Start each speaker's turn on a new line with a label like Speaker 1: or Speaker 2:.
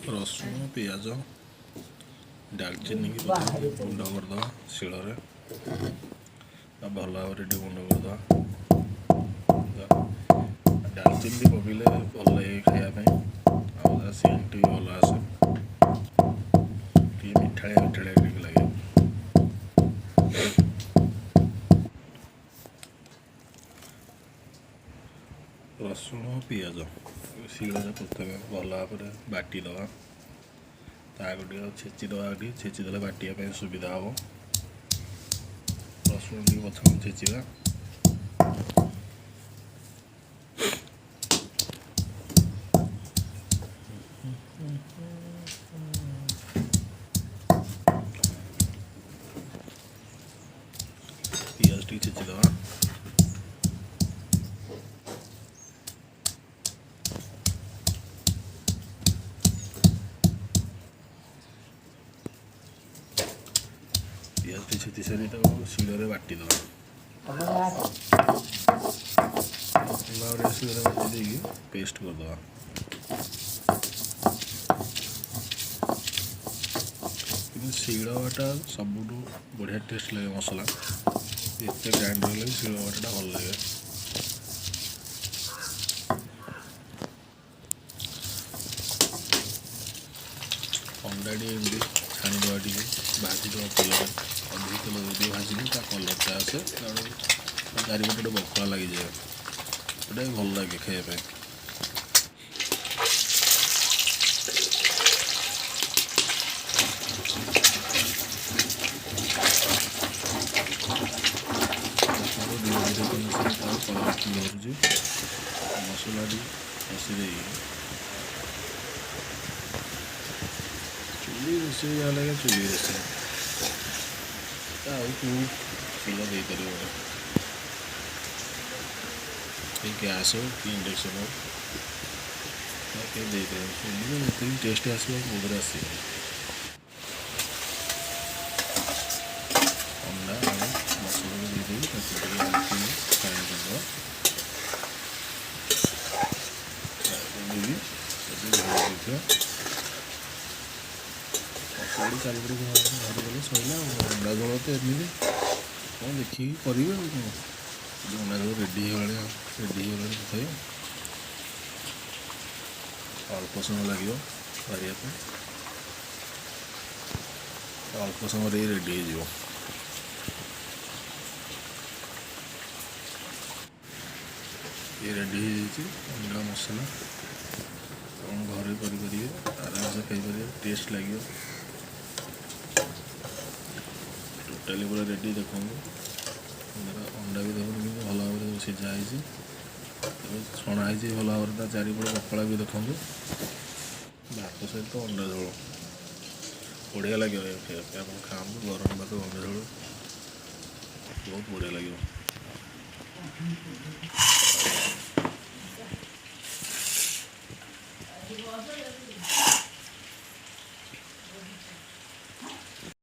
Speaker 1: ରସୁଣ, ପିଆଜ, ଡାଲଚିନିକି ପ୍ରଥମେ ଗୁଣ୍ଡ କରିଦେବା ଶିଳରେ। ଆଉ ଭଲ ଭାବରେ ଟିକେ ଗୁଣ୍ଡ କରିଦେବା। ଡାଲଚିନି ଟିକେ ପକେଇଲେ ଭଲ ଲାଗେ ଖାଇବା ପାଇଁ, ଆଉ ତା ସେଣ୍ଟ ବି ଭଲ ଆସେ, ଟିକେ ମିଠାଳିଆ ମିଠାଳିଆ ଟିକେ ଲାଗେ। ରସୁଣ ପିଆଜ ଶିଳରେ ପ୍ରଥମେ ଭଲ ଭାବରେ ବାଟିଦେବା। ତାକୁ ଟିକେ ଛେଚିଦେବା, ଟିକେ ଛେଚିଦେଲେ ବାଟିବା ପାଇଁ ସୁବିଧା ହେବ। ରସୁଣ ଟିକେ ପ୍ରଥମେ ଛେଚିବା। ପିଆଜ ଟିକେ ଛେଚିଦେବା। ପିଆଜ ଟିକେ ଛେଚି ସାରି ତାକୁ ଶିଳରେ ବାଟିଦେବା। ଭଲ ଭାବରେ ଶିଳରେ ବାଟି ଦେଇକି ପେଷ୍ଟ କରିଦେବା। କିନ୍ତୁ ଶିଳ ବାଟା ସବୁଠୁ ବଢ଼ିଆ ଟେଷ୍ଟ ଲାଗେ ମସଲା। ଏତେ ଗ୍ରାଇଣ୍ଡର ହେଲେ ବି ଶିଳ ବାଟାଟା ଭଲ ଲାଗେ। ଅଣ୍ଡା ଟିକେ ଏମିତି ଛାଣିଦେବା, ଟିକେ ଭାଜିଦେବା ତେଲରେ। ଅଧିକ ତେଲ ଦେଇକି ଭାଜିଲେ ତା କଲର୍ଟା ଆସେ, କାରଣ ଚାରିପଟେ ଗୋଟେ ବକଳା ଲାଗିଯାଏ, ସେଇଟା ବି ଭଲ ଲାଗେ ଖାଇବା ପାଇଁ। ଦେଖନ୍ତୁ, ଧୀରେ ଧୀରେ କେମିତି ତାର କଲର୍ ଧରୁଛି। ମସଲା ଟିକେ କଷି ଦେଇକି ଚୁଲି ରୋଷେଇ ଯାହା ଲାଗେ, ଚୁଲି ରୋଷେଇ ଆଉ କେଉଁ ଶିଳ ଦେଇପାରିବନି, କି ଗ୍ୟାସ୍ ହଉ କି ଇଣ୍ଡକ୍ସନ୍ ହଉ, ଆଉ କେହି ଦେଇପାରିବନି। ଚୁଲିରେ ଯେତିକି ଟେଷ୍ଟ ଆସିବ, କେଉଁଥିରେ ଆସିବନି। ଅଣ୍ଡା, ଆଳୁ, ମସଲାକୁ ଦେଇଦେଇକି ତାକୁ ଟିକେ ଡାଲଚିନି ଫ୍ରାଏ କରିଦେବା। ଫ୍ରାଏ କରିଦେଇକି ତାକୁ ଘୋଡ଼େଇ ଦେଇଥିବା। ମସଲାଟି ଚାରିପଟେ ଧରିଗଲେ ସଇଲା। ଆଉ ଅଣ୍ଡା ଝୋଳ ତ ଏମିତି କ'ଣ ଦେଖିକି କରିବେ, ଆଉ କ'ଣ। ଅଣ୍ଡା ଝୋଳ ରେଡ଼ି ହେଇଗଲାଣି, ଆଉ ରେଡ଼ି ହେଇଗଲାଣି। ତଥାପି ଅଳ୍ପ ସମୟ ଲାଗିବ କରିବା ପାଇଁ, ଅଳ୍ପ ସମୟରେ ରେଡ଼ି ହେଇଯିବ। ଇଏ ରେଡ଼ି ହେଇଯାଇଛି ଅଣ୍ଡା ମସଲା। ଆପଣ ଘରେ କରିପାରିବେ, ଆରାମସେ ଖାଇପାରିବେ, ଟେଷ୍ଟ ଲାଗିବ। ଟୋଟାଲି ପୁରା ରେଡ଼ି। ଦେଖନ୍ତୁ, ଅଣ୍ଡା ବି ଦେଖନ୍ତୁ କେମିତି ଭଲ ଭାବରେ ସିଝା ହେଇଛି, ଏବେ ଛଣା ହେଇଛି ଭଲ ଭାବରେ, ତା ଚାରିପଟେ ପକୋଡ଼ା ବି ଦେଖନ୍ତୁ। ଭାତ ସହିତ ଅଣ୍ଡା ଝୋଳ ବଢ଼ିଆ ଲାଗିବ ଖାଇବା ପାଇଁ। ଆପଣ ଖାଆନ୍ତୁ ଗରମ ଭାତ, ଅଣ୍ଡା ଝୋଳ ବହୁତ ବଢ଼ିଆ ଲାଗିବ।